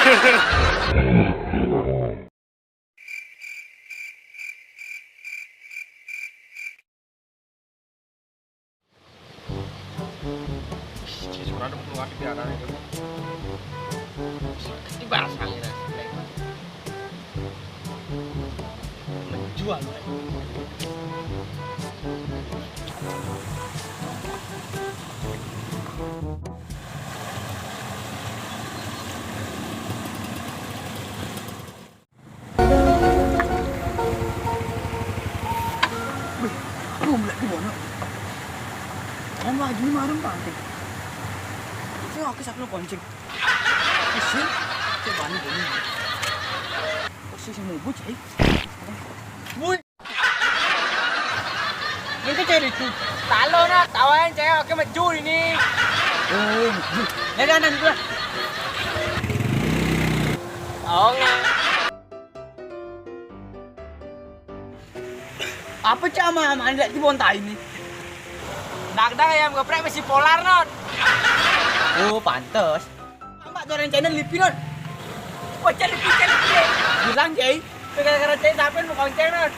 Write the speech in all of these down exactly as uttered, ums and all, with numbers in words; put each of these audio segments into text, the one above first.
Ih, suara dong keluar di belakang itu. Di basang ya, menjual. Wih, aku mulai di mana? Kan lagi marung pantai. Saya oke, siapa lo konceng? Mesin, coba nih gini. Posisi mau bocah, eh. Woi. Ini cewek itu. Talo na, tawain cewek oke maju ini. Oh, ya kan, dan gua. Oh, nggak. Apa cama mana lihat di bontai ini? Dagdag ayam geprek masih polar, non. Oh, pantes. Tambah orang channel lipi, non. Wah, channel lipi, channel lipi. Bilang, Jay. Gara-gara Jay sampai mau konceng, non.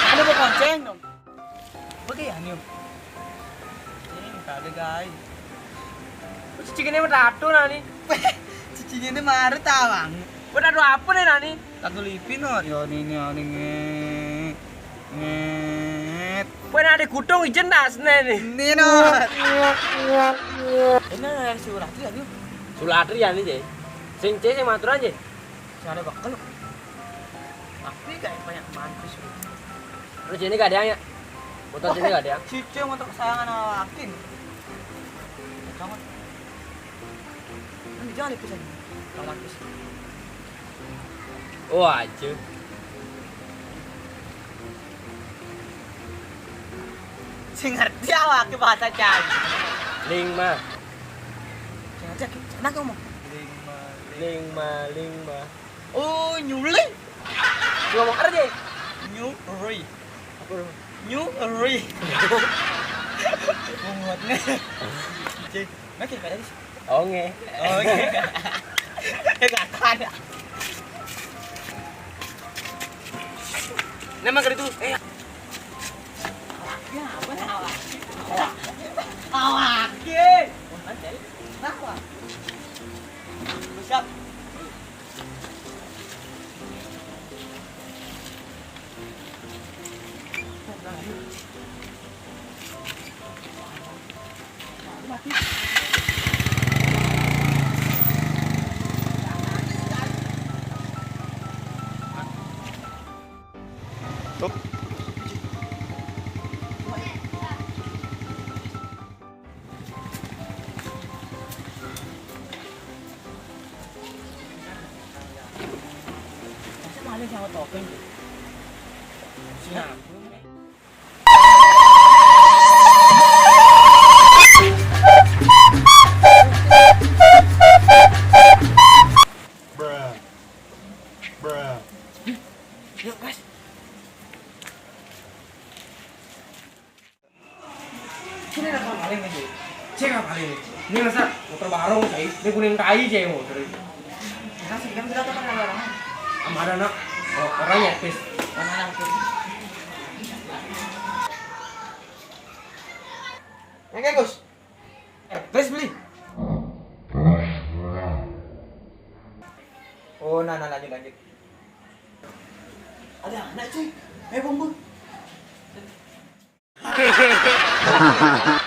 Ada mau konceng, dong. Oke, ya, Nio. Ini kali, guys. Cicing ini udah atuh, nah, nih. Cicing ini marah tawang. Udah ada apa nih, nah, nih? Satu lipi, non. Yo, ini, ini, ini. Nget. Wah, nah, ada kutung ijen das, nih, nih. Ini, non. Ini ada si Ulatri, ya, Nio? Sulatri ya, nih, Jay. Sing C, sing maturan, Jay. Cara bakal. Tapi kayak banyak mantis. Terus ini gak ada yang ya? Motor sini gak ada yang? Cucu motor kesayangan awakin. Kamu. Ini jangan itu saja. Kamu mantis. Oh, aja. Sing ngerti awake bahasa Cai. Lingma. Sing ngerti, enak ngomong. Lingma, lingma, lingma. Oh, nyuli. Ngomong apa, Jay? Nyuri. Apa lu? Nyuri. Bungut nih. Cek, makin pada di. Onge. Onge. Eh, gak ada. Nama kali itu? Eh. Ya, apa nih? Awak. Awak. Kenapa? Siap. Tuh. Masa maling sama topeng? Singapura. Bruh. Bruh. Yuk, guys. Ini ada maling nih. Cek apa ini? Ini masa motor baru, Cai. Ini kuning tai, Cai, motor ini. Kasih kan kita kan orang. Sama ada, nak. Oh, orang nyepis. Mana, nak? Oke, Gus. Eh, terus beli. Oh, nah, nah, lanjut, lanjut. Ada anak, cuy. Eh, bumbu.